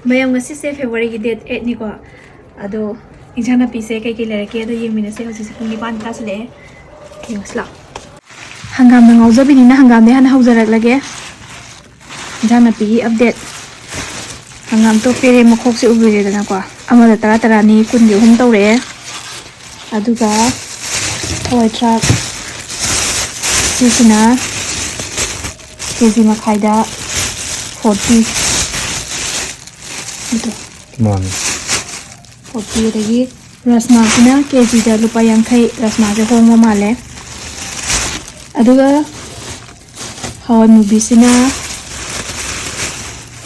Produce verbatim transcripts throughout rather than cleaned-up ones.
ꯃꯌꯥꯝ, ꯉꯁꯤꯁꯦ February ꯒꯤ date eight ꯅꯤꯀꯣ꯫ ꯑꯗꯣ ꯏꯟꯁꯥꯡ ꯅꯥꯄꯤꯁꯦ ꯀꯩꯀꯩ ꯂꯩꯔꯛꯀꯦ ꯑꯗꯣ ꯌꯦꯡꯃꯤꯟꯅꯁꯦ꯫ ꯍꯧꯖꯤꯛꯁꯦ ꯄꯨꯡ ꯅꯤꯄꯥꯟ ꯇꯥꯁꯤꯜꯂꯛꯑꯦ꯫ ꯌꯦꯡꯉꯁꯤ ꯂꯥꯛꯑꯣ꯫ ꯍꯪꯒꯥꯝꯅ ꯉꯥꯎꯖꯕꯤꯅꯤꯅ ꯍꯪꯒꯥꯝꯗꯩ ꯍꯥꯟꯅ ꯍꯧꯖꯔꯛꯂꯒꯦ꯫ ꯏꯟꯁꯥꯡ ꯅꯥꯄꯤꯒꯤ update꯫ ꯍꯪꯒꯥꯝ ꯇꯣꯛꯄꯤꯔꯦ, ꯃꯈꯣꯛꯁꯦ ꯎꯕꯤꯔꯦꯗꯅꯀꯣ꯫ ꯑꯃꯗ ꯇꯔꯥ ꯇꯔꯥꯅꯤ, ꯀꯨꯟꯒꯤ ꯑꯍꯨꯝ ꯇꯧꯔꯛꯑꯦ꯫ ꯑꯗꯨꯒ ꯍꯋꯥꯏ ꯊ꯭ꯔꯥꯛ ꯁꯤꯁꯤꯅ ꯀꯦ ꯖꯤ ꯃꯈꯥꯏꯗ forty꯫ ꯑꯗꯣ ꯃꯥꯅꯤ꯫ Forty꯫ ꯑꯗꯒꯤ ꯔꯁꯃꯥꯁꯤꯅ ꯀꯦ ꯖꯤꯗ ꯂꯨꯄꯥ ꯌꯥꯡꯈꯩ꯫ ꯔꯁꯃꯥꯁꯦ ꯍꯣꯡꯕ ꯃꯥꯜꯂꯦ꯫ ꯑꯗꯨꯒ ꯍꯋꯥꯏ ꯃꯨꯕꯤꯁꯤꯅ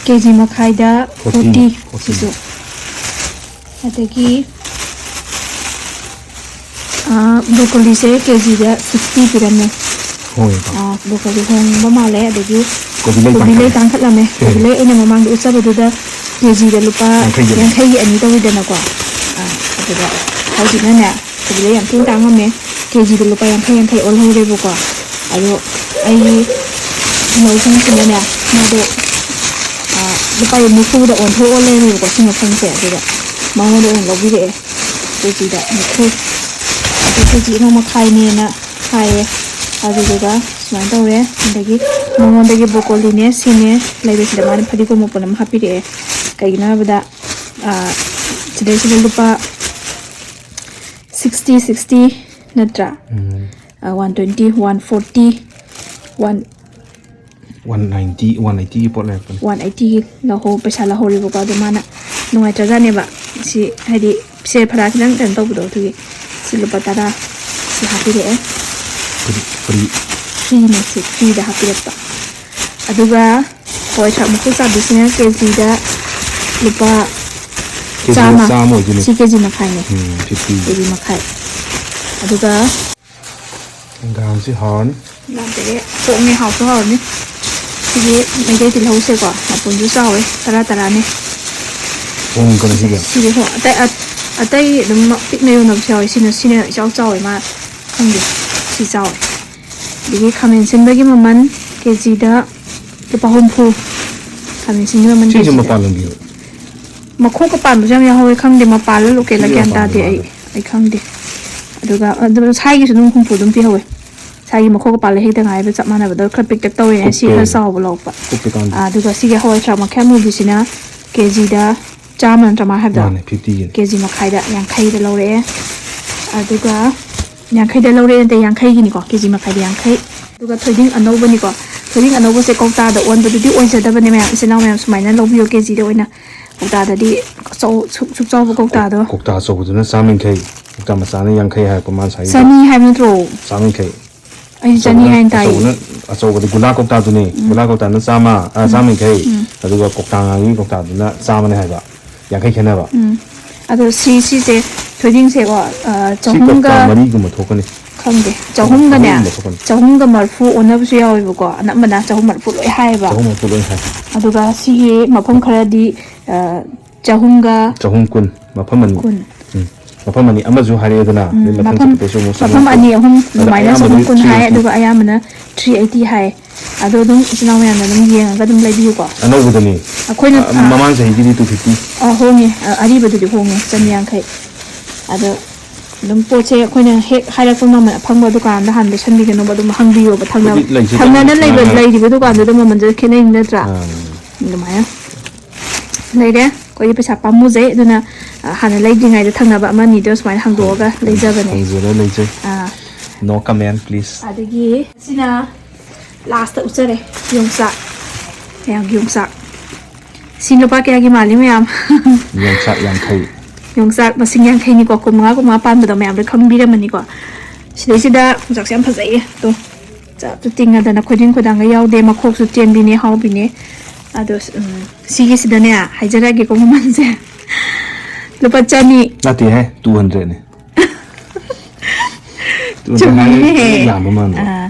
ꯀꯦ ꯖꯤ ꯃꯈꯥꯏꯗ forty꯫ Forty꯫ Forty꯫ ꯁꯤꯁꯨ꯫ ꯑꯗꯒꯤ ꯕ꯭ꯔꯣꯀꯣꯂꯤꯁꯦ ꯀꯦ ꯖꯤꯗ sixty ꯄꯤꯔꯝꯃꯦ꯫ ꯍꯣꯏ꯫ ꯕ꯭ꯔꯣꯀꯣꯂꯤ ꯍꯣꯡꯕ ꯃꯥꯜꯂꯦ꯫ ꯑꯗꯒꯤ ꯀꯣꯕꯤ ꯂꯩ ꯀꯣꯕꯤ ꯂꯩ ꯇꯥꯡꯈꯠꯂꯦ꯫ ꯇꯥꯡꯈꯠꯂꯝꯃꯦ꯫ ꯀꯣꯕꯤ ꯂꯩ ꯑꯩꯅ ꯃꯃꯥꯡꯗ ꯎꯠꯆꯕꯗꯨꯗ ꯀꯦ ꯖꯤꯗ ꯂꯨꯄꯥ ꯌꯥꯡꯈꯩꯒꯤ ꯑꯅꯤ꯫ ꯌꯥꯡꯈꯩꯒꯤ ꯑꯅꯤ ꯇꯧꯋꯤꯗꯅꯀꯣ꯫ ꯑꯗꯨꯗ ꯍꯧꯖꯤꯛꯅꯅꯦ, ꯀꯣꯕꯤ ꯂꯩ ꯌꯥꯝ ꯊꯤꯅ ꯇꯥꯡꯉꯝꯃꯦ꯫ ꯀꯦ ꯖꯤꯗ ꯂꯨꯄꯥ ꯌꯥꯡꯈꯩ ꯌꯥꯡꯈꯩ ꯑꯣꯜꯍꯧꯔꯦꯕꯀꯣ꯫ ꯑꯗꯣ ꯑꯩꯒꯤ ꯏꯅꯧꯁꯤꯡꯁꯤꯅꯅꯦ, ꯃꯥꯗꯣ ꯂꯨꯄꯥ ꯅꯤꯐꯨꯗ ꯑꯣꯟꯊꯣꯛꯑ ꯂꯩꯔꯝꯃꯦꯕꯀꯣ ꯁꯤ ꯃꯐꯝꯁꯦ꯫ ꯑꯗꯨꯗ ꯃꯉꯣꯟꯗ ꯑꯣꯏꯅ ꯂꯧꯕꯤꯔꯛꯑꯦ꯫ ꯀꯦ ꯖꯤꯗ ꯅꯤꯐꯨ꯫ ꯑꯗꯨ ꯀꯦ ꯖꯤ ꯑꯃ ꯃꯈꯥꯏꯅꯦꯅ ꯍꯥꯏꯌꯦ꯫ ꯑꯗꯨꯗꯨꯒ ꯁꯨꯃꯥꯏꯅ ꯇꯧꯔꯦ꯫ ꯑꯗꯒꯤ ꯃꯉꯣꯟꯗꯒꯤ ꯕ꯭ꯔꯣꯀꯣꯂꯤꯅꯦ, ꯁꯤꯅꯦ ꯂꯩꯕꯁꯤꯗ ꯃꯥꯅ ꯐꯗꯤꯒꯣꯝ ꯃꯄꯨꯟ ꯑꯃ ꯍꯥꯞꯄꯤꯔꯛꯑꯦ꯫ ꯀꯩꯒꯤꯅꯣ ꯍꯥꯏꯕꯗ, ꯁꯤꯗꯩꯁꯤꯗ ꯂꯨꯄꯥ sixty, sixty ꯅꯠꯇ꯭ꯔꯥ? ꯎꯝ꯫ One twenty, one forty, one one ninety, one eighty ꯒꯤ ꯄꯣꯠ ꯂꯩꯔꯛꯄꯅꯤ꯫ One eighty ꯒꯤ ꯂꯧꯍꯧ-, ꯄꯩꯁꯥ ꯂꯧꯍꯧꯔꯤꯕꯀꯣ꯫ ꯑꯗꯣ ꯃꯥꯅ ꯅꯨꯡꯉꯥꯏꯇ꯭ꯔꯖꯥꯠꯅꯦꯕ꯫ ꯁꯤ ꯍꯥꯏꯗꯤ ꯁꯦ ꯐꯔꯥ ꯈꯤꯇꯪ ꯀꯩꯅꯣ ꯇꯧꯕꯗꯣ, ꯑꯗꯨꯒꯤ ꯁꯤ ꯂꯨꯄꯥ ꯇꯔꯥ ꯁꯤ ꯍꯥꯞꯄꯤꯔꯛꯑꯦ꯫ Free꯫ Free꯫ Free ꯅꯦ ꯁꯤ, free ꯗ ꯍꯥꯞꯄꯤꯔꯛꯄ꯫ ꯑꯗꯨꯒ ꯍꯋꯥꯏ ꯊ꯭ꯔꯥꯛ ꯃꯀꯨ ꯆꯥꯕꯤꯁꯤꯅ ꯀꯦ ꯖꯤꯗ ꯂꯨꯄꯥ ꯀꯦ ꯖꯤꯗ ꯆꯥꯝꯃ꯫ ꯆꯥꯝꯃ ꯑꯣꯏꯗꯣꯏꯅꯦ꯫ ꯁꯤ ꯀꯦ ꯖꯤ ꯃꯈꯥꯏꯅꯦ꯫ ꯎꯝ, fifty꯫ ꯀꯦ ꯖꯤ ꯃꯈꯥꯏ꯫ ꯑꯗꯨꯒ ꯍꯪꯒꯥꯝꯁꯤ ꯍꯥꯎꯔꯅꯤ꯫ ꯍꯪꯒꯥꯝꯁꯦ ꯊꯣꯡꯉꯦ, ꯍꯥꯎꯁꯨ ꯍꯥꯎꯔꯅꯤ꯫ ꯁꯤꯒꯤ ꯃꯩꯇꯩ ꯇꯤꯜꯍꯧꯁꯦꯀꯣ, ꯃꯄꯨꯟꯁꯨ ꯆꯥꯎꯋꯦ, ꯇꯔꯥ ꯇꯔꯥꯅꯦ꯫ ꯍꯣꯡꯉꯤꯀꯣ ꯉꯁꯤꯒꯤ꯫ ꯁꯤꯁꯦ ꯍꯣꯡ-, ꯑꯇꯩ, ꯑ-, ꯑꯇꯩ ꯑꯗꯨꯝ ꯄꯤꯛꯅ ꯌꯣꯟꯅꯕꯁꯨ ꯌꯥꯎꯋꯦ, ꯁꯤꯅ, ꯁꯤꯅ ꯏꯆꯥꯎ ꯆꯥꯎꯋꯦ, ꯃꯥ ꯈꯪꯗꯦ, ꯁꯤ ꯆꯥꯎꯋꯦ꯫ ꯑꯗꯒꯤ ꯈꯥꯃꯦꯟ ꯑꯁꯤꯟꯕꯒꯤ ꯃꯃꯜ ꯀꯦ ꯖꯤꯗ ꯂꯨꯄꯥ ꯍꯨꯝꯐꯨ꯫ ꯈꯥꯃꯦꯟ ꯑꯁꯤꯟꯕꯒꯤ ꯃꯃꯜ ꯁꯤꯁꯨ ꯀꯦ ꯖꯤꯗ꯫ ꯃꯄꯥꯟ ꯂꯝꯒꯤ꯫ ꯃꯈꯣꯛꯀ ꯄꯥꯟꯕꯁꯨ ꯌꯥꯝ ꯌꯥꯎꯍꯧꯋꯦ, ꯈꯪꯗꯦ ꯃꯄꯥꯜꯂ ꯂꯣꯀꯦꯜꯂ, ꯁꯤ ꯒ꯭ꯌꯥꯟ ꯃꯄꯥꯟꯗ ꯇꯥꯗꯦ꯫ ꯑꯩ ꯃꯥꯜꯂꯦ꯫ ꯑꯩ ꯈꯪꯗꯦ꯫ ꯑꯗꯨꯒ ꯑꯗꯨ ꯁꯥꯏꯒꯤꯁꯨ ꯑꯗꯨꯝ ꯍꯨꯝꯐꯨ ꯑꯗꯨꯝ ꯄꯤꯍꯧꯋꯦ꯫ ꯁꯥꯏꯒꯤ ꯃꯈꯣꯛꯀ ꯄꯥꯜꯂ ꯍꯦꯛꯇ ꯉꯥꯏꯕ ꯆꯞ ꯃꯥꯟꯅꯕꯗꯣ ꯈꯔ ꯄꯤꯛꯇꯛ ꯇꯧꯋꯦꯅꯦ, ꯁꯤ ꯀꯨꯞꯄꯦ꯫ ꯈꯔ ꯆꯥꯎꯕ ꯂꯧꯔꯛꯄ꯫ ꯀꯨꯞꯄꯦ ꯀꯥꯟꯗꯦ꯫ ꯑꯥ, ꯑꯗꯨꯒ ꯁꯤꯒꯤ ꯍꯋꯥꯏ ꯊ꯭ꯔꯥꯛ ꯃꯈꯜ ꯑꯃꯨꯕꯤꯁꯤꯅ ꯀꯦ ꯖꯤꯗ ꯆꯥꯝꯃ ꯅꯠꯇ꯭ꯔ ꯃꯥ ꯍꯥꯏꯕꯗꯣ? ꯃꯥꯅꯦ, ꯐꯤꯐꯇꯤꯒꯤꯅꯦ꯫ ꯀꯦ ꯖꯤ ꯃꯈꯥꯏꯗ ꯌꯥꯡꯈꯩꯗ ꯂꯧꯔꯛꯑꯦ꯫ ꯑꯗꯨꯒ ꯌꯥꯡꯈꯩꯗ ꯂꯧꯔꯛꯑꯦ ꯅꯠꯇꯦ, ꯌꯥꯡꯈꯩꯒꯤꯅꯤꯀꯣ, ꯀꯦ ꯖꯤ ꯃꯈꯥꯏꯗ ꯌꯥꯡꯈꯩ꯫ ꯑꯗꯨꯒ ꯊꯣꯏꯗꯤꯡ ꯑꯅꯧꯕꯅꯤꯀꯣ, ꯊꯣꯏꯗꯤꯡ ꯑꯅꯧꯕꯁꯦ ꯀꯧꯇꯥꯗ ꯑꯣꯟꯕꯗꯨꯗꯤ ꯑꯣꯏꯖꯗꯕꯅꯦ ꯃꯌꯥꯝ, ꯏꯆꯤꯟ ꯏꯅꯥꯎ ꯃꯌꯥꯝ ꯁꯨꯃꯥꯏꯅ ꯂꯧꯕꯤꯌꯣ, ꯀꯦ ꯖꯤꯗ ꯑꯣꯏꯅ꯫ ꯀꯧꯇꯥꯗꯗꯤ ꯑꯆꯧ-, ꯁꯨꯛ, ꯁꯨꯛ ꯆꯥꯎꯕ ꯀꯧꯇꯥꯗꯣ꯫ ꯀꯧꯇꯥ ꯑꯆꯧꯕꯗꯨꯅ ꯆꯥꯝ ꯌꯥꯡꯈꯩ, ꯀꯧꯇꯥ ꯃꯆꯥꯅ ꯌꯥꯡꯈꯩ ꯍꯥꯏꯔꯛꯄ ꯃꯥꯅ ꯉꯁꯥꯏꯒꯤꯗꯣ꯫ ꯆꯅꯤ ꯍꯥꯏꯕ ꯅꯠꯇ꯭ꯔꯣ? ꯆꯥꯝ ꯌꯥꯡꯈꯩ꯫ ꯑꯩꯗꯤ ꯆꯅꯤ ꯑꯆꯧꯕꯅ, ꯍꯥꯏꯅ ꯇꯥꯏꯌꯦ꯫ ꯑꯆꯧꯕꯅ, ꯑꯆꯧꯕꯗꯤ ꯒꯨꯂꯥ ꯀꯧꯇꯥꯗꯨꯅꯤ꯫ ꯎꯝ꯫ ꯒꯨꯂꯥ ꯀꯧꯇꯥꯅ ꯆꯥꯝꯃ, ꯑ, ꯎꯝ꯫ ꯆꯥꯝ ꯌꯥꯡꯈꯩ꯫ ꯎꯝ꯫ ꯑꯗꯨꯒ ꯀꯧꯇꯥ ꯉꯥꯒꯤ ꯀꯧꯇꯥꯗꯨꯅ ꯆꯥꯝꯃꯅꯦ ꯍꯥꯏꯕ꯫ ꯌꯥꯡꯈꯩ ꯈꯦꯠꯅꯕ꯫ ꯎꯝ꯫ ꯑꯗꯣ ꯁꯤ, ꯁꯤꯁꯦ ꯊꯣꯏꯗꯤꯡꯁꯦꯀꯣ, ꯑ, ꯁꯤ ꯀꯧꯇꯥ ꯆꯍꯨꯝꯒ, ꯃꯔꯤꯒꯨꯝꯕ ꯊꯣꯛꯀꯅꯤ꯫ ꯈꯪꯗꯦ꯫ ꯆꯍꯨꯝꯒꯅꯦ, ꯆꯍꯨꯝꯒꯨꯝꯕ ꯊꯣꯛꯀꯅꯤ꯫ ꯆꯍꯨꯝꯒ ꯃꯔꯐꯨ ꯑꯣꯟꯅꯕꯁꯨ ꯌꯥꯎꯋꯦꯕꯀꯣ꯫ ꯑꯅꯝꯕꯅ ꯆꯍꯨꯝ ꯃꯔꯐꯨ ꯂꯣꯏ ꯍꯥꯏꯌꯦꯕ꯫ ꯆꯍꯨꯝ ꯃꯔꯐꯨ ꯂꯣꯏ ꯍꯥꯏ꯫ ꯑꯗꯨꯒ ꯁꯤꯒꯤ ꯃꯐꯝ ꯈꯔꯗꯤ, ꯑ, ꯆꯍꯨꯝꯒ ꯆꯍꯨꯝ ꯀꯨꯟ, ꯃꯐꯝ ꯑꯅꯤ꯫ ꯀꯨꯟ꯫ ꯎꯝ꯫ ꯃꯐꯝ ꯑꯅꯤ ꯑꯃꯁꯨ ꯍꯥꯏꯔꯛꯑꯦꯗꯅ, ꯎꯝ, ꯑꯗꯩ ꯃꯊꯪ ꯃꯐꯝ, ꯆꯠꯄꯗꯁꯨ ꯑꯃꯨꯛ ꯆꯍꯨꯝ ꯃꯐꯝ ꯀꯨꯟ꯫ ꯑꯅꯤ, ꯑꯍꯨꯝ ꯑꯗ ꯑꯗꯨꯃꯥꯏꯅ ꯑꯌꯥꯝꯕꯗꯤ ꯆꯍꯨꯝ ꯀꯨꯟ ꯍꯥꯏ, three eighty꯫ ꯑꯗꯨꯒ ꯑꯌꯥꯝꯕꯅ three eighty ꯍꯥꯏ꯫ ꯑꯗꯣ ꯑꯗꯨꯝ ꯏꯆꯤꯟ ꯏꯅꯥꯎ ꯃꯌꯥꯝꯅ ꯑꯗꯨꯝ ꯌꯦꯡꯉꯒ ꯑꯗꯨꯝ ꯂꯩꯕꯤꯌꯨꯀꯣ꯫ ꯑꯅꯧꯕꯗꯅꯤ꯫ ꯑꯩꯈꯣꯏꯅ, ꯑ, ꯑꯥ꯫ ꯃꯃꯥꯡ ꯆꯍꯤꯒꯤꯗꯤ two fifty꯫ ꯑ, ꯍꯣꯡꯉꯦ꯫ ꯑ, ꯑꯔꯤꯕꯗꯨꯗꯤ ꯍꯣꯡꯉꯦ, ꯆꯅꯤ ꯌꯥꯡꯈꯩ꯫ ꯑꯗꯣ ꯑꯗꯨꯝ ꯄꯣꯠꯁꯦ ꯑꯩꯈꯣꯏꯅ ꯍꯦꯛ ꯍꯥꯏꯔꯛꯄ ꯃꯃꯜ ꯑꯐꯪꯕ ꯗꯨꯀꯥꯟꯗ ꯍꯥꯟꯅ ꯂꯩꯁꯟꯕꯤꯒꯅꯣꯕ, ꯑꯗꯨꯝ ꯍꯪꯕꯤꯌꯣꯕ, ꯊꯪꯅꯕ, ꯑꯩꯈꯣꯏꯗꯤ ꯂꯩꯁꯦ ꯊꯪꯅꯅ ꯇꯥꯡꯅ ꯂꯩꯕ, ꯉꯥꯡꯉꯦ꯫ ꯂꯩꯔꯤꯕ ꯗꯨꯀꯥꯟꯗꯨꯗ ꯃꯃꯜꯁꯨ ꯈꯦꯠꯅꯩ ꯅꯠꯇ꯭ꯔꯥ? ꯑꯥ꯫ ꯑꯗꯨꯃꯥꯏꯅ ꯂꯩꯔꯦ꯫ ꯑꯩꯈꯣꯏꯗꯤ ꯄꯩꯁꯥ ꯄꯥꯝꯃꯨꯖꯩ, ꯑꯗꯨꯅ, ꯑ, ꯍꯥꯟꯅ ꯂꯩꯗ꯭ꯔꯤꯉꯩꯗ ꯊꯪꯅꯕ ꯑꯃ ꯑꯅꯤꯗꯣ ꯁꯨꯃꯥꯏꯅ ꯍꯪꯗꯣꯛꯑꯒ ꯂꯩꯖꯕꯅꯦ꯫ ꯍꯪꯖꯔ ꯂꯩꯖꯩ꯫ ꯑꯥ꯫ No comment, please꯫ ꯑꯗꯒꯤ ꯁꯤꯅ ꯂꯥꯁꯇ ꯎꯠꯆꯔꯦ, ꯌꯣꯡꯆꯥꯛ꯫ ꯃꯌꯥꯝꯒꯤ ꯌꯣꯡꯆꯥꯛ꯫ ꯁꯤ ꯂꯨꯄꯥ ꯀꯌꯥꯒꯤ ꯃꯥꯜꯂꯤ ꯃꯌꯥꯝ? ꯌꯣꯡꯆꯥꯛ ꯌꯥꯡꯈꯩ꯫ ꯌꯣꯡꯆꯥꯛ ꯃꯁꯤꯡ ꯌꯥꯡꯈꯩꯅꯤꯀꯣ, ꯀꯨꯟꯃꯉꯥ, ꯀꯨꯟꯃꯉꯥ ꯄꯥꯟꯕꯗꯣ ꯃꯌꯥꯝ ꯂꯣꯏ ꯈꯪꯕꯤꯔꯝꯃꯅꯤꯀꯣ꯫ ꯁꯤꯗꯩꯁꯤꯗ ꯌꯣꯡꯆꯥꯛꯁꯦ ꯌꯥꯝ ꯐꯖꯩꯌꯦ꯫ ꯇꯣ, ꯆꯥꯛꯁꯨ ꯇꯤꯡꯉꯗꯅ ꯈꯣꯏꯗꯤꯡ ꯈꯣꯏꯗꯥꯡꯒ ꯌꯥꯎꯗꯦ, ꯃꯈꯣꯛꯁꯨ ꯇꯦꯟꯕꯤꯅꯦ, ꯍꯥꯎꯕꯤꯅꯦ꯫ ꯑꯗꯣ, ꯎꯝ, ꯁꯤꯒꯤꯁꯤꯗꯅꯦ, ꯍꯥꯏꯖꯔꯛꯑꯒꯦꯀꯣ ꯃꯃꯜꯁꯦ꯫ ꯂꯨꯄꯥ ꯆꯅꯤ꯫ ꯅꯠꯇꯦꯍꯦ, two hundredꯅꯦ꯫ Two hundred ꯍꯥꯏꯔꯒ ꯆꯨꯝꯃꯤꯅꯦꯍꯦ꯫ ꯌꯥꯝꯕ ꯃꯥꯟꯕ꯫ ꯑꯥ,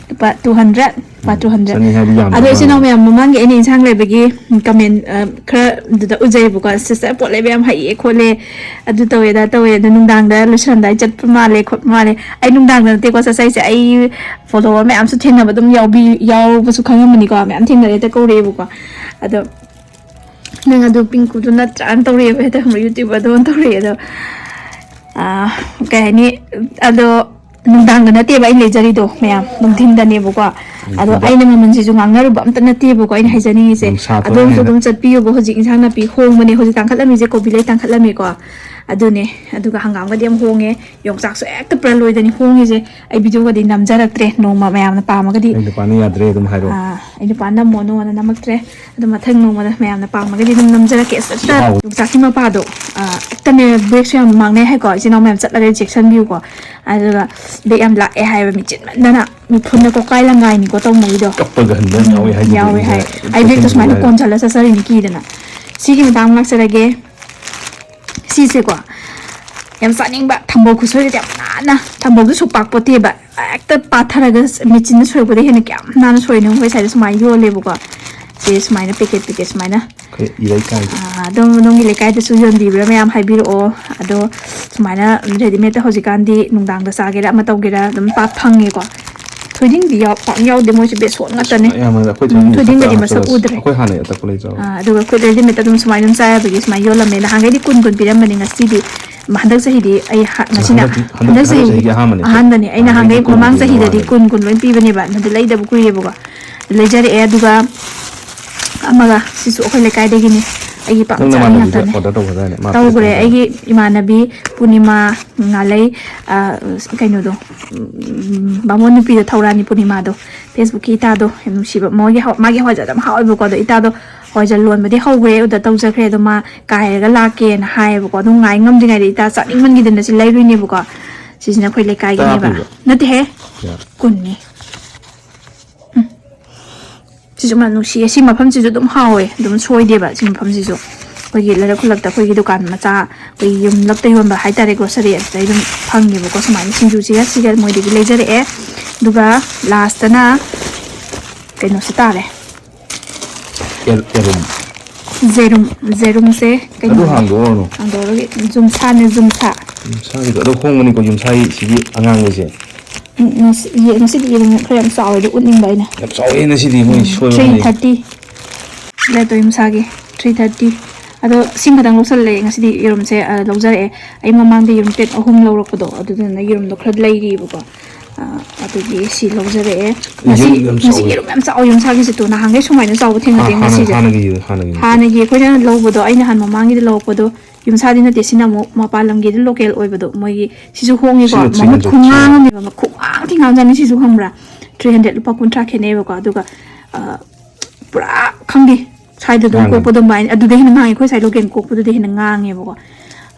ꯂꯨꯄꯥ two hundred, ꯂꯨꯄꯥ ꯎꯝ, two hundred꯫ ꯆꯅꯤ ꯍꯥꯏꯔꯗꯤ ꯌꯥꯝꯕ ꯑꯗꯣ ꯏꯆꯤꯟ ꯏꯅꯥꯎ ꯃꯥꯟꯕ꯫ ꯃꯌꯥꯝ, ꯃꯃꯥꯡꯒꯤ ꯑꯩꯅ ꯏꯟꯁꯥꯡ ꯂꯩꯕꯒꯤ comment, ꯑ, ꯈꯔꯗꯨꯗ ꯎꯖꯩꯕꯀꯣ, "Sister ꯄꯣꯠ ꯂꯩꯕ ꯌꯥꯝ ꯍꯩꯌꯦ ꯈꯣꯠꯂꯦ, ꯑꯗꯨ ꯇꯧꯋꯦ, ꯑꯗꯥ ꯇꯧꯋꯦ, ꯑꯗꯣ ꯅꯨꯡꯗꯥꯡꯗ ꯂꯣꯏꯁꯜꯂꯝꯗꯥꯏ ꯆꯠꯄ ꯃꯥꯜꯂꯦ ꯈꯣꯠꯄ ꯃꯥꯜꯂꯦ"꯫ ꯑꯩ ꯅꯨꯡꯗꯥꯡꯗ ꯅꯠꯇꯦꯀꯣ ꯆꯠꯆꯩꯁꯦ, ꯑꯩ follower ꯃꯌꯥꯝꯁꯨ ꯊꯦꯡꯅꯕ ꯑꯗꯨꯝ ꯌꯥꯎꯕꯤ-, ꯌꯥꯎꯕꯁꯨ ꯈꯪꯉꯝꯃꯅꯤꯀꯣ, ꯃꯌꯥꯝ ꯊꯦꯡꯅꯔꯦ, ꯍꯦꯛꯇ ꯀꯧꯔꯛꯑꯦꯕꯀꯣ꯫ ꯑꯗꯣ ꯅꯪ ꯑꯗꯨ ꯄꯤꯡꯀꯨꯗꯨ ꯅꯠꯇ꯭ꯔꯥꯅ ꯇꯧꯔꯛꯑꯦꯕ, ꯍꯦꯛꯇ ꯈꯪꯕ꯭ꯔꯥ? YouTuberꯗꯣ ꯇꯧꯔꯛꯑꯦ ꯑꯗꯣ꯫ ꯑꯥ, ꯀꯩ ꯍꯥꯏꯅꯤ? ꯑꯗꯣ ꯅꯨꯡꯗꯥꯡꯗ ꯅꯠꯇꯦꯕ ꯑꯩꯅ ꯂꯩꯖꯔꯤꯗꯣ ꯃꯌꯥꯝ, ꯅꯨꯡꯊꯤꯟꯗꯅꯦꯕꯀꯣ꯫ ꯑꯗꯣ ꯅꯨꯡꯊꯤꯟꯗ꯫ ꯑꯩꯅ ꯃꯃꯜꯁꯤꯁꯨ ꯉꯥꯡꯅꯔꯨꯕ ꯑꯝꯇ ꯅꯠꯇꯦꯕꯀꯣ ꯑꯩꯅ ꯍꯥꯏꯖꯅꯤꯡꯉꯤꯁꯦ꯫ ꯅꯨꯡꯁꯥ ꯑꯗꯣꯝꯁꯨ ꯊꯣꯛꯏꯉꯩꯗ꯫ ꯑꯗꯨꯝ ꯆꯠꯄꯤꯌꯣꯕ꯫ ꯍꯧꯖꯤꯛ ꯏꯟꯁꯥꯡ ꯅꯥꯄꯤ ꯍꯣꯡꯕꯅꯦ, ꯍꯧꯖꯤꯛ ꯇꯥꯡꯈꯠꯂꯝꯃꯤꯁꯦ ꯀꯣꯕꯤ ꯂꯩ ꯇꯥꯡꯈꯠꯂꯝꯃꯤꯀꯣ꯫ ꯑꯗꯨꯅꯦ꯫ ꯑꯗꯨꯒ ꯍꯪꯒꯥꯝꯒꯗꯤ ꯌꯥꯝ ꯍꯣꯡꯉꯦ꯫ ꯌꯣꯡꯆꯥꯛꯁꯨ ꯍꯦꯛꯇ ꯄꯨꯔꯥ ꯂꯣꯏꯗꯅꯤ ꯍꯣꯡꯉꯤꯁꯦ꯫ ꯑꯩ videoꯒꯗꯤ ꯅꯝꯖꯔꯛꯇ꯭ꯔꯦ꯫ ꯅꯣꯡꯃ ꯃꯌꯥꯝꯅ ꯄꯥꯝꯃꯒꯗꯤ, ꯑꯩ ꯅꯨꯄꯥꯅ ꯌꯥꯗ꯭ꯔꯦ ꯑꯗꯨꯝ ꯍꯥꯏꯔꯣ꯫ ꯑꯥ, ꯑꯩ ꯅꯨꯄꯥ ꯅꯝꯃꯣꯅꯣꯅ ꯅꯝꯃꯛꯇ꯭ꯔꯦ꯫ ꯑꯗꯣ ꯃꯊꯪ ꯅꯣꯡꯃꯗ ꯃꯌꯥꯝꯅ ꯄꯥꯝꯃꯒꯗꯤ ꯑꯗꯨꯝ ꯅꯝꯖꯔꯛꯀꯦ꯫ ꯑꯁ, ꯍꯦꯛꯇ ꯍꯥꯎ꯫ ꯌꯣꯡꯆꯥꯛꯀꯤ ꯃꯄꯥꯗꯣ, ꯑꯥ, ꯍꯦꯛꯇꯅꯦ, bag ꯁꯨ ꯌꯥꯝ ꯃꯥꯡꯅꯩ ꯍꯥꯏꯀꯣ꯫ ꯏꯆꯤꯟ ꯏꯅꯥꯎ ꯃꯌꯥꯝ ꯆꯠꯂꯒꯗꯤ ꯆꯦꯛꯁꯟꯕꯤꯌꯨꯀꯣ꯫ ꯑꯗꯨꯒ bag ꯌꯥꯝ ꯂꯥꯛꯑꯦ ꯍꯥꯏꯕ ꯃꯤꯆꯤꯟꯃꯟꯗꯅ ꯃꯤꯐꯨꯟꯗ ꯀꯣꯀꯥꯏ ꯂꯪꯒꯥꯏꯅꯤꯀꯣ ꯇꯧꯅꯔꯤꯗꯣ꯫ ꯀꯞꯄꯒ ꯍꯟꯕ ꯌꯥꯝ ꯌꯥꯎꯋꯦ ꯍꯥꯏꯗꯨꯗꯤ ꯌꯥꯎꯋꯦ ꯍꯥꯏ꯫ ꯉꯁꯥꯏ ꯑꯩ bag ꯇꯣ ꯁꯨꯃꯥꯏꯅ ꯍꯥꯏ꯫ ꯀꯣꯟꯁꯤꯜꯂ ꯆꯠꯆꯔꯤꯅꯤ ꯀꯤꯗꯅ꯫ ꯁꯤꯒꯤ ꯃꯇꯥꯡ ꯂꯥꯛꯆꯔꯒꯦ꯫ ꯁꯤꯁꯦꯀꯣ ꯌꯥꯝ ꯆꯥꯅꯤꯡꯕ ꯊꯝꯕꯧ ꯈꯨꯁꯣꯏꯁꯦ ꯌꯥꯝ ꯅꯥꯟꯅ, ꯊꯝꯕꯧꯗꯨ ꯁꯨꯛ ꯄꯥꯛꯄꯣꯠꯇꯦꯕ, ꯍꯦꯛꯇ ꯄꯥꯊꯔꯒ ꯃꯦꯆꯤꯟꯅ ꯁꯣꯏꯔꯛꯄꯗ ꯍꯦꯟꯅ ꯀꯌꯥꯝ ꯅꯥꯟꯅ ꯁꯣꯏꯅꯣ꯫ ꯑꯩꯈꯣꯏ ꯁ꯭ꯋꯥꯏꯗ ꯁꯨꯃꯥꯏꯅ ꯌꯣꯜꯂꯦꯕꯀꯣ꯫ ꯁꯤ ꯁꯨꯃꯥꯏꯅ packet packet ꯁꯨꯃꯥꯏꯅ꯫ ꯑꯩꯈꯣꯏ ꯏꯔꯩꯀꯥꯏꯗ꯫ ꯑꯥ, ꯑꯗꯨꯝ ꯅꯪꯒꯤ ꯂꯩꯀꯥꯏꯗꯁꯨ ꯌꯣꯟꯕꯤꯕ꯭ꯔꯥ ꯃꯌꯥꯝ ꯍꯥꯏꯕꯤꯔꯛꯑꯣ꯫ ꯑꯗꯣ ꯁꯨꯃꯥꯏꯅ readymade ꯍꯧꯖꯤꯛꯀꯥꯟꯗꯤ ꯅꯨꯡꯗꯥꯡꯗ ꯆꯥꯒꯦꯔꯥ ꯑꯃ ꯇꯧꯒꯦꯔꯥ ꯑꯗꯨꯝ ꯄꯥꯛ ꯐꯪꯉꯦꯀꯣ꯫ ꯊꯣꯏꯗꯤꯡꯗꯤ ꯌꯥꯎ-, ꯄꯥꯛ ꯌꯥꯎꯗꯦ, ꯃꯣꯏꯁꯦ ꯕꯦꯁꯣꯟ ꯉꯥꯛꯇꯅꯦ꯫ ꯑꯌꯥꯝꯕꯅ ꯑꯩꯈꯣꯏ ꯎꯝ, ꯊꯣꯏꯗꯤꯡ ꯊꯣꯏꯗꯤꯡꯒꯗꯤ ꯃꯁꯛ ꯎꯗ꯭ꯔꯦ꯫ ꯑꯩꯈꯣꯏ ꯍꯥꯟꯅꯩ ꯑꯇꯛꯄ ꯂꯩꯖꯕ꯫ ꯑꯥ, ꯑꯗꯨꯒ ꯑꯩꯈꯣꯏ readymade ꯑꯗꯨꯝ ꯁꯨꯃꯥꯏꯅ ꯑꯗꯨꯝ ꯆꯥ ꯌꯥꯕꯒꯤ ꯁꯨꯃꯥꯏꯅ ꯌꯣꯜꯂꯝꯃꯦ꯫ ꯅꯍꯥꯟꯈꯩꯗꯤ ꯀꯨꯟ ꯀꯨꯟ ꯄꯤꯔꯝꯕꯅꯤ, ꯉꯁꯤꯗꯤ ꯍꯟꯗꯛ ꯆꯍꯤꯗꯤ ꯑꯩ ꯍ-, ꯉꯁꯤꯅ ꯍꯟꯗꯛꯀꯤ, ꯍꯟꯗꯛ, ꯍꯟꯗꯛ ꯍꯟꯗꯛ ꯆꯍꯤꯒꯤ ꯆꯍꯤꯒꯤ ꯑꯍꯥꯟꯕꯅꯤ꯫ ꯑꯍꯥꯟꯕꯅꯤ꯫ ꯑꯩ ꯅꯍꯥꯟꯈꯩ ꯅꯍꯥꯟꯈꯩꯗꯤ ꯀꯨꯟ ꯃꯃꯥꯡ ꯄꯤꯕ ꯆꯍꯤꯗꯗꯤ ꯋꯥꯅꯦꯕ꯫ ꯀꯨꯟ ꯀꯨꯟ ꯂꯣꯏ ꯄꯤꯕꯅꯦꯕ, ꯑꯗꯨ ꯂꯩꯗꯕ ꯀꯨꯏꯔꯦꯕꯀꯣ꯫ ꯂꯩꯖꯔꯛꯑꯦ꯫ ꯑꯗꯨꯒ ꯑꯃꯒ ꯁꯤꯁꯨ ꯑꯩꯈꯣꯏ ꯂꯩꯀꯥꯏꯗꯒꯤꯅꯤ, ꯑꯩꯒꯤ ꯄꯥꯝ ꯅꯪ ꯆꯥꯕꯤ ꯅꯃꯥꯟꯅꯕꯤꯗ ꯉꯥꯛꯇꯅꯤ꯫ Order ꯇꯧꯒꯗꯥꯏꯅꯦ? ꯃꯥ ꯇꯧꯈ꯭ꯔꯦ꯫ ꯄꯤꯔꯛꯀꯅꯤ ꯍꯥꯏꯕ꯫ ꯑꯩꯒꯤ ꯏꯃꯥꯟꯅꯕꯤ ꯄꯨꯔꯅꯤꯃꯥ ꯉꯥꯂꯩ, ꯑ, ꯀꯩꯅꯣꯗꯣ, ꯎꯝ, ꯕꯥꯃꯣꯟ ꯅꯨꯄꯤꯗꯣ, ꯊꯧꯔꯥꯅꯤ ꯄꯨꯔꯅꯤꯃꯥꯗꯣ, Facebookꯀꯤ ꯏꯇꯥꯗꯣ, ꯌꯥꯝ ꯅꯨꯡꯁꯤꯕ꯫ ꯃꯣꯏꯒꯤ ꯍꯧ-, ꯃꯥꯒꯤ ꯍꯋꯥꯏꯖꯥꯔꯗꯣ ꯌꯥꯝ ꯍꯥꯎꯋꯦꯕꯀꯣ꯫ ꯑꯗꯣ ꯏꯇꯥꯗꯣ ꯍꯋꯥꯏꯖꯥꯔ ꯂꯣꯟꯕꯗꯤ ꯍꯧꯈ꯭ꯔꯦ, order ꯇꯧꯖꯈ꯭ꯔꯦ꯫ ꯑꯗꯣ ꯃꯥ ꯀꯥꯏꯔꯒ ꯂꯥꯛꯀꯦꯅ ꯍꯥꯏꯌꯦꯕꯀꯣ꯫ ꯑꯗꯨꯝ ꯉꯥꯏ ꯉꯝꯗ꯭ꯔꯤꯉꯩꯗ ꯏꯇꯥ ꯆꯥꯅꯤꯡꯃꯟꯈꯤꯗꯅ ꯁꯤ ꯂꯩꯔꯨꯏꯅꯦꯕꯀꯣ꯫ ꯁꯤꯁꯤꯅ ꯑꯩꯈꯣꯏ ꯂꯩꯀꯥꯏꯒꯤꯅꯦꯕ꯫ ꯇꯔꯥ ꯄꯤꯕ? ꯅꯠꯇꯦꯍꯦ꯫ ꯀꯌꯥ? ꯀꯨꯟꯅꯤ꯫ ꯎꯝ꯫ ꯁꯤꯁꯨ ꯃꯅꯝ ꯅꯨꯡꯁꯤꯌꯦ꯫ ꯁꯤ ꯃꯐꯝꯁꯤꯁꯨ ꯑꯗꯨꯝ ꯍꯥꯎꯋꯦ, ꯑꯗꯨꯝ ꯁꯣꯏꯗꯦꯕ ꯁꯤ ꯃꯐꯝꯁꯤꯁꯨ꯫ ꯑꯩꯈꯣꯏꯒꯤ ꯂꯩꯔꯛ ꯈꯨꯜꯂꯛꯇ ꯑꯩꯈꯣꯏꯒꯤ ꯗꯨꯀꯥꯟ ꯃꯆꯥ, ꯑꯩꯈꯣꯏꯒꯤ ꯌꯨꯝꯂꯛꯇ ꯌꯣꯟꯕ ꯍꯥꯏꯇꯥꯔꯦ, grocery, ꯑꯗꯨꯗꯩ ꯑꯗꯨꯝ ꯐꯪꯉꯦꯕꯀꯣ꯫ ꯁꯨꯃꯥꯏꯅ ꯁꯤꯡꯖꯨꯁꯤꯒ ꯁꯤꯒ ꯃꯣꯏꯗꯒꯤ ꯂꯩꯖꯔꯛꯑꯦ꯫ ꯑꯗꯨꯒ lastꯇꯅ ꯀꯩꯅꯣꯁꯦ ꯇꯥꯔꯦ꯫ ꯌꯦ-, ꯌꯦꯔꯨꯝ꯫ ꯌꯦꯔꯨꯝ, ꯌꯦꯔꯨꯝꯁꯦ ꯀꯩꯅꯣ ꯑꯗꯨ ꯍꯥꯡꯗꯣꯛꯑꯣꯔꯅꯨ꯫ ꯍꯥꯡꯗꯣꯛꯑꯔꯣꯏꯒꯦ꯫ ꯖꯨꯝꯁꯥꯅꯦ, ꯖꯨꯝꯁꯥ꯫ ꯌꯨꯝꯁꯥꯒꯤꯗꯣ ꯑꯗꯣ ꯍꯣꯡꯕꯅꯤꯀꯣ, ꯌꯨꯝꯁꯥꯒꯤ ꯁꯤꯒꯤ ꯑꯉꯥꯡꯕꯁꯦ꯫ ꯎꯝ, ꯉꯁꯤ-, ꯌꯦ-, ꯉꯁꯤꯗꯤ ꯌꯦꯔꯨꯝ ꯈꯔ ꯌꯥꯝ ꯆꯥꯎꯋꯦ, ꯑꯗꯨ ꯎꯠꯅꯤꯡꯕ ꯑꯩꯅ꯫ ꯌꯥꯝ ꯆꯥꯎꯋꯦ ꯉꯁꯤꯗꯤ, ꯃꯣꯏ ꯎꯝ, ꯁꯣꯏꯕ three ꯂꯩ꯫ Thirty꯫ ꯂꯦꯇꯣ ꯌꯨꯝꯁꯥꯒꯤ Three thirty꯫ ꯑꯗꯣ ꯁꯤꯡ ꯈꯛꯇꯪ ꯂꯧꯁꯜꯂꯛꯑꯦ ꯉꯁꯤꯗꯤ, ꯌꯦꯔꯨꯝꯁꯦ ꯑ, ꯂꯧꯖꯔꯛꯑꯦ꯫ ꯑꯩ ꯃꯃꯥꯡꯗ ꯌꯦꯔꯨꯝ plate ꯑꯍꯨꯝ ꯂꯧꯔꯛꯄꯗꯣ, ꯑꯗꯨꯗꯨꯅ ꯌꯦꯔꯨꯝꯗꯣ ꯈꯔ ꯂꯩꯔꯤꯕꯀꯣ꯫ ꯑ, ꯑꯗꯨꯒꯤ ꯁꯤ ꯂꯧꯖꯔꯛꯑꯦ꯫ ꯉꯁꯤ ꯌꯦꯔꯨꯝ ꯌꯥꯝ ꯉꯁꯤ ꯆꯥꯎꯋꯦ꯫ ꯌꯦꯔꯨꯝ ꯌꯥꯝ ꯆꯥꯎꯋꯦ ꯌꯨꯝꯁꯥꯒꯤꯁꯤꯗꯣ, ꯅꯍꯥꯟꯈꯩ ꯁꯨꯃꯥꯏꯅ ꯆꯥꯎꯕ ꯊꯦꯡꯅꯗꯦ꯫ ꯍꯥꯟꯅ- ꯉꯁꯤꯁꯦ ꯍꯥꯟꯅꯒꯤ ꯌꯦꯔꯨꯝ, ꯍꯥꯟꯅꯒꯤ ꯌꯦꯔꯨꯝ꯫ ꯍꯥꯟꯅꯒꯤ ꯑꯩꯈꯣꯏꯅ ꯂꯧꯕꯗꯣ, ꯑꯩ ꯅꯍꯥꯟ ꯃꯃꯥꯡꯒꯤꯗ ꯂꯧꯔꯛꯄꯗꯣ ꯌꯨꯝꯁꯥꯗꯤ ꯅꯠꯇꯦ, ꯁꯤꯅ ꯑꯃꯨꯛ ꯃꯄꯥꯟ ꯂꯝꯒꯤꯗꯤ local ꯑꯣꯏꯕꯗꯣ, ꯃꯣꯏꯒꯤ ꯁꯤꯁꯨ ꯍꯣꯡꯉꯤꯀꯣ꯫ ꯁꯤꯅ ꯃꯃꯨꯠ three hundred꯫ ꯈꯨꯉꯥꯡ ꯑꯃꯅꯦꯕ, ꯈꯨꯉꯥꯡ ꯊꯤ ꯉꯥꯡꯖꯥꯠꯅꯤ꯫ ꯁꯤꯁꯨ ꯈꯪꯕ꯭ꯔꯥ? Three hundred, ꯂꯨꯄꯥ ꯀꯨꯟꯊ꯭ꯔꯥ ꯈꯦꯠꯅꯩꯕꯀꯣ꯫ ꯑꯗꯨꯒ ꯑ, ꯄꯨꯔꯥ ꯈꯪꯗꯦ, ꯁ꯭ꯋꯥꯏꯗ ꯑꯗꯨꯝ ꯉꯥꯡꯒꯅꯤ꯫ ꯀꯣꯛꯄ ꯑꯗꯨꯃꯥꯏꯅ, ꯑꯗꯨꯗꯩ ꯍꯦꯟꯅ ꯉꯥꯡꯉꯦ꯫ ꯑꯩꯈꯣꯏ ꯁ꯭ꯋꯥꯏ local ꯀꯣꯛꯄꯗꯨꯗꯩ ꯍꯦꯟꯅ ꯉꯥꯡꯉꯦꯕꯀꯣ꯫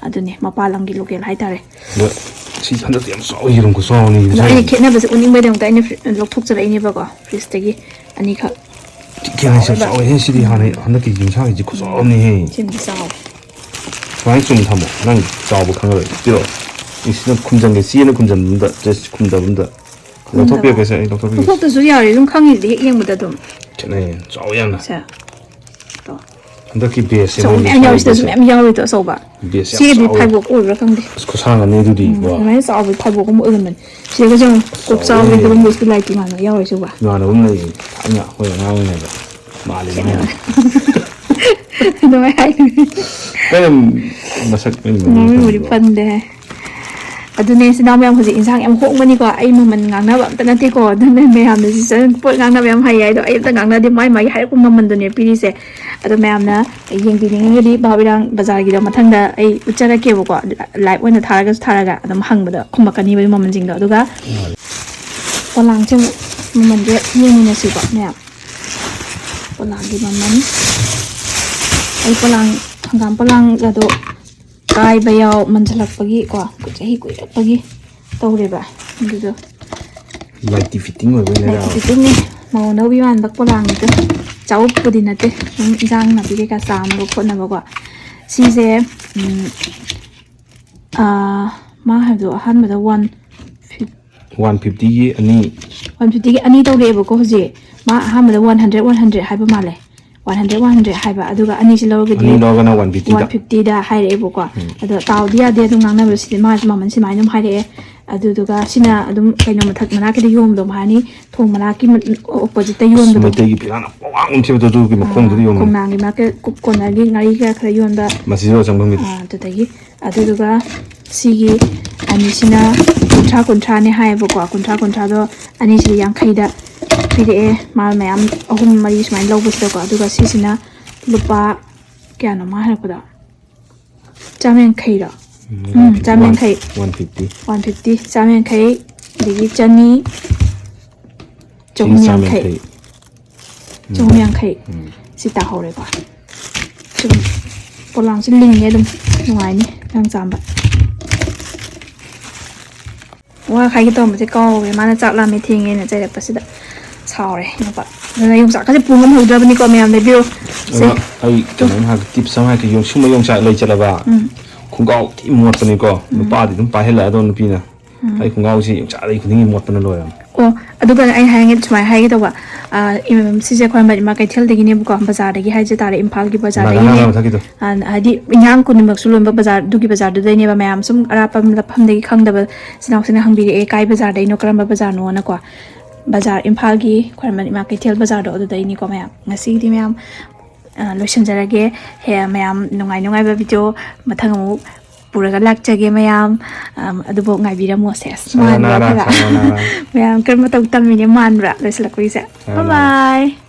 ꯑꯗꯨꯅꯦ ꯃꯄꯥꯟ ꯂꯝꯒꯤ local ꯍꯥꯏꯇꯥꯔꯦ꯫ ꯑꯗꯣ ꯁꯤ ꯍꯟꯗꯛꯇꯤ ꯌꯥꯝ ꯆꯥꯎꯋꯤ, ꯌꯦꯔꯨꯝ ꯈꯨꯆꯥꯎꯅꯤ ꯑꯗꯣ ꯑꯩꯅ ꯉꯁꯥꯏ꯫ ꯈꯦꯠꯅꯕꯁꯦ ꯎꯠꯅꯤꯡꯕꯩꯗꯃꯛꯇ ꯑꯩꯅ ꯐ꯭ꯔꯤ-, ꯂꯧꯊꯣꯛꯆꯔꯛꯏꯅꯦꯕꯀꯣ, fridgeꯇꯒꯤ ꯑꯅꯤꯈꯛ꯫ ꯀꯌꯥ ꯌꯥꯝ ꯆꯥꯎꯋꯦꯕ꯫ ꯆꯥꯎꯋꯦꯍꯦ ꯁꯤꯗꯤ꯫ ꯍꯥꯟꯅ ꯍꯟꯗꯛꯀꯤ ꯌꯨꯝꯁꯥꯒꯤꯁꯤ ꯈꯨꯆꯥꯎ ꯑꯃꯅꯤꯍꯦ꯫ ꯁꯤꯃꯗꯤ ꯆꯥꯎꯋꯦ꯫ ꯁꯨꯃꯥꯏꯅ ꯆꯨꯝꯅ ꯊꯝꯃꯣ, ꯅꯪ ꯆꯥꯎꯕ ꯈꯪꯉꯔꯣꯏ꯫ ꯄꯤꯔꯛꯑꯣ꯫ ꯏꯁꯤꯅ ꯈꯨꯝꯖꯟꯒꯦ, ꯆꯦꯅ ꯈꯨꯝꯖꯟꯕꯗ, just ꯈꯨꯝꯗꯕꯗ꯫ ꯂꯧꯊꯣꯛꯄꯤꯔꯛꯀꯦꯁꯦ, ꯑꯩ ꯂꯧꯊꯣꯛꯄꯤꯔꯛꯀꯦ꯫ ꯂꯧꯊꯣꯛꯇꯁꯨ ꯌꯥꯔꯦ, ꯑꯗꯨꯝ ꯈꯪꯉꯤꯗꯨꯗꯤ ꯍꯦꯛ ꯌꯦꯡꯕꯗ ꯑꯗꯨꯝ꯫ ꯈꯦꯠꯅꯩꯌꯦ, ꯆꯥꯎꯋꯦ ꯌꯥꯝꯅ꯫ ꯁꯦ꯫ ꯇꯣ꯫ ꯍꯟꯗꯛꯀꯤ batchꯁꯦ ꯑꯆꯧꯕ ꯃꯣꯏꯒꯤ ꯃꯌꯥꯝ ꯌꯥꯎꯔꯤ, ꯁꯤꯗꯁꯨ ꯁ꯭ꯋꯥꯏꯒꯤ ꯃꯌꯥꯝ ꯌꯥꯎꯔꯤ ꯇꯣ, ꯑꯆꯧꯕ꯫ Batch ꯌꯥꯝ ꯁꯤꯒꯤꯗꯤ ꯆꯥꯎꯋꯦ꯫ ꯐꯥꯏꯕꯣꯛ ꯑꯣꯏꯕ꯭ꯔꯥ ꯈꯪꯗꯦ꯫ ꯑꯁ, ꯈꯨꯁꯥꯡ ꯑꯅꯤ ꯑꯗꯨꯗꯤ, ꯎꯝ, ꯋꯥ꯫ ꯑꯗꯨꯃꯥꯏꯅ ꯆꯥꯎꯕ ꯐꯥꯏꯕꯣꯛ ꯑꯃ ꯑꯣꯏꯔꯝꯕꯅꯤ꯫ ꯁꯤꯗꯒ ꯆꯪꯉꯨ꯫ ꯀꯣꯛ ꯆꯥꯎꯋꯦ ꯆꯥꯎꯕꯒꯤ ꯑꯗꯨꯗꯤ꯫ ꯒꯨꯔꯨꯝꯕꯁꯨ ꯂꯥꯏꯇꯤ ꯃꯥꯟꯕ ꯌꯥꯎꯔꯤ ꯁꯤꯕꯣ꯫ ꯏꯃꯥꯟꯅꯕ ꯑꯃ ꯂꯩꯌꯦ, ꯊꯥꯏꯅ ꯑꯩꯈꯣꯏ ꯑꯉꯥꯡ ꯑꯣꯏꯔꯤꯉꯩꯗ꯫ ꯃꯥꯜꯂꯦ ꯃꯥ ꯍꯥꯏꯅꯦ꯫ ꯑꯗꯨꯃꯥꯏꯅ ꯍꯥꯏꯗꯣꯏꯅꯦ꯫ ꯀꯩꯅꯣ ꯃꯁꯛ ꯑꯩ ꯃꯃꯤꯡ ꯃꯃꯤꯡꯕꯨꯗꯤ ꯈꯪꯗꯕ꯫ ꯄꯟꯗꯦ꯫ ꯑꯗꯨꯅꯦ, ꯏꯆꯤꯟ ꯏꯅꯥꯎ ꯃꯌꯥꯝ, ꯍꯧꯖꯤꯛ ꯏꯟꯁꯥꯡ ꯌꯥꯝ ꯍꯣꯡꯕꯅꯤꯀꯣ꯫ ꯑꯩ ꯃꯃꯜ ꯉꯥꯡꯅꯕ ꯑꯝꯇ ꯅꯠꯇꯦꯀꯣ꯫ ꯑꯗꯨꯅ ꯃꯌꯥꯝꯅ ꯁꯤ ꯆꯠ-, ꯄꯣꯠ ꯉꯥꯡꯅꯕ ꯌꯥꯝ ꯍꯩ ꯍꯥꯏꯗꯣ, ꯑꯩ ꯑꯝꯇ ꯉꯥꯡꯅꯗꯦ꯫ ꯃꯥꯏ ꯃꯥꯒꯤ ꯍꯥꯏꯔꯛꯄ ꯃꯃꯜꯗꯨꯅꯦ ꯄꯤꯔꯤꯁꯦ꯫ ꯑꯗꯣ ꯃꯌꯥꯝꯅ ꯌꯦꯡꯕꯤꯅꯤꯡꯉꯒꯗꯤ ꯚꯥꯎ ꯏꯔꯥꯡ ꯕꯖꯥꯔꯒꯤꯗꯣ ꯃꯊꯪꯗ ꯑꯩ ꯎꯠꯆꯔꯛꯀꯦꯕꯀꯣ꯫ Live ꯑꯣꯏꯅ ꯊꯥꯔꯒꯁꯨ ꯊꯥꯔꯒ ꯑꯗꯨꯝ ꯍꯪꯕꯗ ꯈꯨꯝꯃꯛꯀꯅꯤꯕ ꯃꯃꯜꯁꯤꯡꯗꯣ꯫ ꯑꯗꯨꯒ ꯄꯣꯂꯥꯡꯁꯦ ꯑꯃꯨꯛ ꯃꯃꯜꯁꯦ ꯌꯦꯡꯃꯤꯟꯅꯁꯤꯀꯣ ꯃꯌꯥꯝ꯫ ꯄꯣꯂꯥꯡꯒꯤ ꯃꯃꯜ꯫ ꯑꯩ ꯄꯣꯂꯥꯡ, ꯍꯪꯒꯥꯝ ꯄꯣꯂꯥꯡꯒꯗꯣ ꯀꯥꯏꯕ ꯌꯥꯎ, ꯃꯟꯁꯤꯜꯂꯛꯄꯒꯤ ꯀꯣ, ꯆꯍꯤ ꯀꯨꯏꯔꯛꯄꯒꯤ ꯇꯧꯔꯦꯕ꯫ ꯑꯗꯨꯗꯣ light fitting ꯑꯣꯏꯕꯩꯅꯦ꯫ Light fittingꯅꯦ꯫ ꯃꯧ ꯑꯅꯧꯕꯤ ꯃꯥꯟꯕ ꯄꯣꯂꯥꯡꯅꯤꯗ꯫ ꯆꯥꯎꯕꯨꯗꯤ ꯅꯠꯇꯦ꯫ ꯑꯗꯨꯝ ꯏꯟꯖꯥꯡ ꯅꯥꯄꯤ ꯀꯩꯀꯥ ꯆꯥꯝꯅꯕ ꯈꯣꯠꯅꯕꯀꯣ꯫ ꯁꯤꯁꯦ, ꯎꯝ, ꯑꯥ, ꯃꯥ ꯍꯥꯏꯕꯗꯣ ꯑꯍꯥꯟꯕꯗ one fifty꯫ One fiftyꯒꯤ ꯑꯅꯤ꯫ One fiftyꯒꯤ ꯑꯅꯤ ꯇꯧꯔꯛꯑꯦꯕꯀꯣ ꯍꯧꯖꯤꯛ꯫ ꯃꯥ ꯑꯍꯥꯟꯕꯗ one hundred, one hundred ꯍꯥꯏꯕ ꯃꯥꯜꯂꯦ꯫ ꯋꯥꯟ ꯍꯟꯗ꯭ꯔꯦꯠ ꯋꯥꯟ ꯍꯟꯗ꯭ꯔꯦꯠ ꯍꯥꯏꯕ, ꯑꯗꯨꯒ ꯑꯅꯤꯁꯤ ꯂꯧꯔꯒꯗꯤ ꯑꯅꯤ ꯂꯧꯔꯒꯅ ꯋꯥꯟ ꯐꯤꯐꯇꯤꯗ꯫ ꯋꯥꯟ ꯐꯤꯐꯇꯤꯗ ꯍꯥꯏꯔꯛꯑꯦꯕꯀꯣ꯫ ꯑꯗꯣ ꯇꯥꯎꯗꯤ ꯌꯥꯗꯦ ꯑꯗꯨꯝ ꯉꯥꯡꯅꯕꯁꯤꯗꯤ, ꯃꯥꯁꯨ ꯃꯃꯜ ꯁꯨꯃꯥꯏꯅ ꯑꯗꯨꯝ ꯍꯥꯏꯔꯛꯑꯦ꯫ ꯑꯗꯨꯗꯨꯒ ꯁꯤꯅ ꯑꯗꯨꯝ ꯀꯩꯅꯣ ꯃꯊꯛ ꯃꯅꯥꯛꯀꯤꯗ ꯌꯣꯟꯕꯗꯣ ꯍꯥꯏꯅꯤ, ꯊꯣꯡ ꯃꯅꯥꯛꯀꯤ ꯑꯣꯄꯣꯖꯤꯠꯇ ꯌꯣꯟꯕꯗꯣ꯫ ꯃꯩꯇꯩꯒꯤ ꯐꯤꯔꯥꯟ ꯑꯋꯥꯡꯕ ꯑꯃ ꯊꯦꯕꯗꯣ ꯑꯗꯨꯒꯤ ꯃꯈꯣꯡꯗꯨꯗ ꯌꯣꯟꯕꯅꯤ꯫ ꯈꯣꯡꯅꯥꯡꯒꯤ ꯃꯥꯔꯀꯦꯠ ꯀꯣ-, ꯀꯣꯔꯅꯔꯒꯤ ꯉꯥꯔꯤ ꯈꯔ ꯈꯔ ꯌꯣꯟꯕ꯫ ꯃꯁꯤꯗ ꯆꯪꯐꯝꯒꯤꯗ꯫ ꯑꯥ, ꯑꯗꯨꯗꯒꯤ ꯑꯗꯨꯗꯨꯒ ꯁꯤꯒꯤ ꯑꯅꯤꯁꯤꯅ ꯀꯨꯟꯊ꯭ꯔꯥ ꯀꯨꯟꯊ꯭ꯔꯥꯅꯦ ꯍꯥꯏꯌꯦꯕꯀꯣ꯫ ꯀꯨꯟꯊ꯭ꯔꯥ ꯀꯨꯟꯊ꯭ꯔꯥꯗꯣ ꯑꯅꯤꯁꯤꯗ ꯌꯥꯡꯈꯩꯗ ꯄꯤꯔꯛꯑꯦ꯫ ꯃꯥ ꯃꯌꯥꯝ ꯑꯍꯨꯝ ꯃꯔꯤ ꯁꯨꯃꯥꯏꯅ ꯂꯧꯕꯁꯤꯗꯀꯣ꯫ ꯑꯗꯨꯒ ꯁꯤꯁꯤꯅ ꯂꯨꯄꯥ ꯀꯌꯥꯅꯣ ꯃꯥ ꯍꯥꯏꯔꯛꯄꯗꯣ? ꯆꯥꯝꯃ ꯌꯥꯡꯈꯩꯔꯣ? ꯎꯝ, ꯆꯥꯝꯃ ꯌꯥꯡꯈꯩ꯫ One fifty. ꯋꯥꯟ ꯐꯤꯐꯇꯤ, ꯆꯥꯝꯃ ꯌꯥꯡꯈꯩ, ꯑꯗꯒꯤ ꯆꯅꯤ, ꯆꯍꯨꯝ ꯌꯥꯡꯈꯩ꯫ ꯆꯍꯨꯝ ꯌꯥꯡꯈꯩ꯫ ꯁꯤ ꯇꯥꯍꯧꯔꯦꯀꯣ꯫ ꯁꯨꯝ ꯄꯣꯂꯥꯡꯁꯦ ꯂꯤꯡꯉꯦ ꯑꯗꯨꯝ, ꯅꯨꯡꯉꯥꯏꯅꯤ ꯍꯤꯟꯖꯥꯡ ꯆꯥꯝꯕ꯫ ꯋꯥ ꯍꯥꯏꯒꯦ ꯇꯧꯔꯝꯕꯁꯦ ꯀꯥꯎꯔꯦ, ꯃꯥꯅ ꯆꯥꯛ ꯂꯥꯝꯃꯦ ꯊꯦꯡꯉꯦꯅ ꯆꯩꯔꯛꯄꯁꯤꯗ ꯁꯥꯎꯔꯦ ꯏꯅꯥꯎꯄꯥ꯫ ꯑꯗꯨꯅ ꯌꯣꯡꯆꯥꯛꯀꯁꯦ ꯄꯨ ꯉꯝꯍꯧꯗ꯭ꯔꯕꯅꯤꯀꯣ ꯃꯌꯥꯝ, ꯂꯩꯕꯤꯌꯨ꯫ ꯁꯦ꯫ ꯑꯗꯣ ꯑꯩ ꯀꯩꯅꯣꯝ ꯍꯥꯏꯒꯦ, ꯇꯤꯞꯁ ꯑꯃ ꯍꯥꯏꯒꯦ, ꯌꯣꯡꯁꯨꯝꯕ ꯌꯣꯡꯆꯥꯛ ꯂꯩ ꯆꯠꯂꯕ, ꯎꯝ꯫ ꯈꯣꯡꯒ꯭ꯔꯥꯎ ꯊꯤ ꯃꯣꯠꯄꯅꯤꯀꯣ꯫ ꯅꯨꯄꯥꯗꯤ ꯑꯗꯨꯝ ꯄꯥꯏꯍꯜꯂꯛꯑꯗꯣ ꯅꯨꯄꯤꯅ꯫ ꯑꯩ ꯈꯣꯡꯒ꯭ꯔꯥꯎꯁꯤ ꯌꯣꯡꯆꯥꯛ ꯂꯩ ꯈꯨꯗꯤꯡꯒꯤ ꯃꯣꯠꯄꯅ ꯂꯣꯏꯔꯕꯅꯤ꯫ ꯑꯣ, ꯑꯗꯨꯒ ꯑꯩ ꯍꯥꯏꯒꯦ, ꯁꯨꯃꯥꯏꯅ ꯍꯥꯏꯒꯦ ꯇꯧꯕ꯫ ꯑ, ꯏꯝ, ꯁꯤꯁꯦ ꯈ꯭ꯋꯥꯏꯔꯝꯕꯟ ꯏꯃꯥ ꯀꯩꯊꯦꯜꯗꯒꯤꯅꯦꯕꯀꯣ, ꯕꯖꯥꯔꯗꯒꯤ ꯍꯥꯏꯖ ꯇꯥꯔꯦ, ꯏꯝꯐꯥꯜꯒꯤ ꯅꯥꯒꯥ ꯕꯖꯥꯔꯗꯒꯤꯅꯦ꯫ ꯅꯥꯒꯥ ꯃꯊꯛꯀꯤꯗꯣ꯫ ꯑ, ꯍꯥꯏꯗꯤ ꯏꯟꯖꯥꯡ ꯈꯨꯗꯤꯡꯃꯛꯁꯨ ꯂꯣꯟꯕ ꯕꯖꯥꯔ, ꯑꯗꯨꯒꯤ ꯕꯖꯥꯔꯗꯨꯗꯩꯅꯦꯕ꯫ ꯃꯌꯥꯝ ꯁꯨꯝ ꯑꯔꯥꯞꯄ ꯃꯐꯝꯗꯒꯤ ꯈꯪꯗꯕ ꯏꯆꯤꯟ ꯏꯅꯥꯎꯁꯤꯡꯅ ꯍꯪꯕꯤꯔꯛꯑꯦ, "ꯀꯥꯏ ꯕꯖꯥꯔꯗꯩꯅꯣ, ꯀꯔꯝꯕ ꯕꯖꯥꯔꯅꯣꯅꯀꯣ?" ꯕꯖꯥꯔ, ꯏꯝꯐꯥꯜꯒꯤ ꯈ꯭ꯋꯥꯏꯔꯝꯕꯟ ꯏꯃꯥ ꯀꯩꯊꯦꯜ ꯕꯖꯥꯔꯗꯣ ꯑꯗꯨꯗꯩꯅꯤꯀꯣ ꯃꯌꯥꯝ꯫ ꯉꯁꯤꯒꯤꯗꯤ ꯃꯌꯥꯝ, ꯑ, ꯂꯣꯏꯁꯤꯟꯖꯔꯒꯦ꯫ ꯍꯦ, ꯃꯌꯥꯝ ꯅꯨꯡꯉꯥꯏ ꯅꯨꯡꯉꯥꯏꯕ ꯚꯤꯗꯤꯑꯣ ꯃꯊꯪ ꯑꯃꯨꯛ ꯄꯨꯔꯒ ꯂꯥꯛꯆꯒꯦ ꯃꯌꯥꯝ꯫ ꯑꯝ, ꯑꯗꯨꯕꯨ ꯉꯥꯏꯕꯤꯔꯝꯃꯣꯁꯦ꯫ ꯑꯁ, ꯃꯥꯟꯕ꯭ꯔꯥ ꯁꯥꯌꯣꯅꯥꯔꯥ, ꯐꯖ? ꯁꯥꯌꯣꯅꯥꯔꯥ꯫ ꯃꯌꯥꯝ ꯀꯔꯝꯕ ꯃꯇꯧ ꯇꯝꯃꯤꯅꯦ, ꯃꯥꯟꯕ꯭ꯔꯥ ꯂꯣꯏꯁꯤꯜꯂꯛꯄꯒꯤꯁꯦ? ꯁꯥꯌꯣꯅꯥꯔꯥ꯫ Bye bye꯫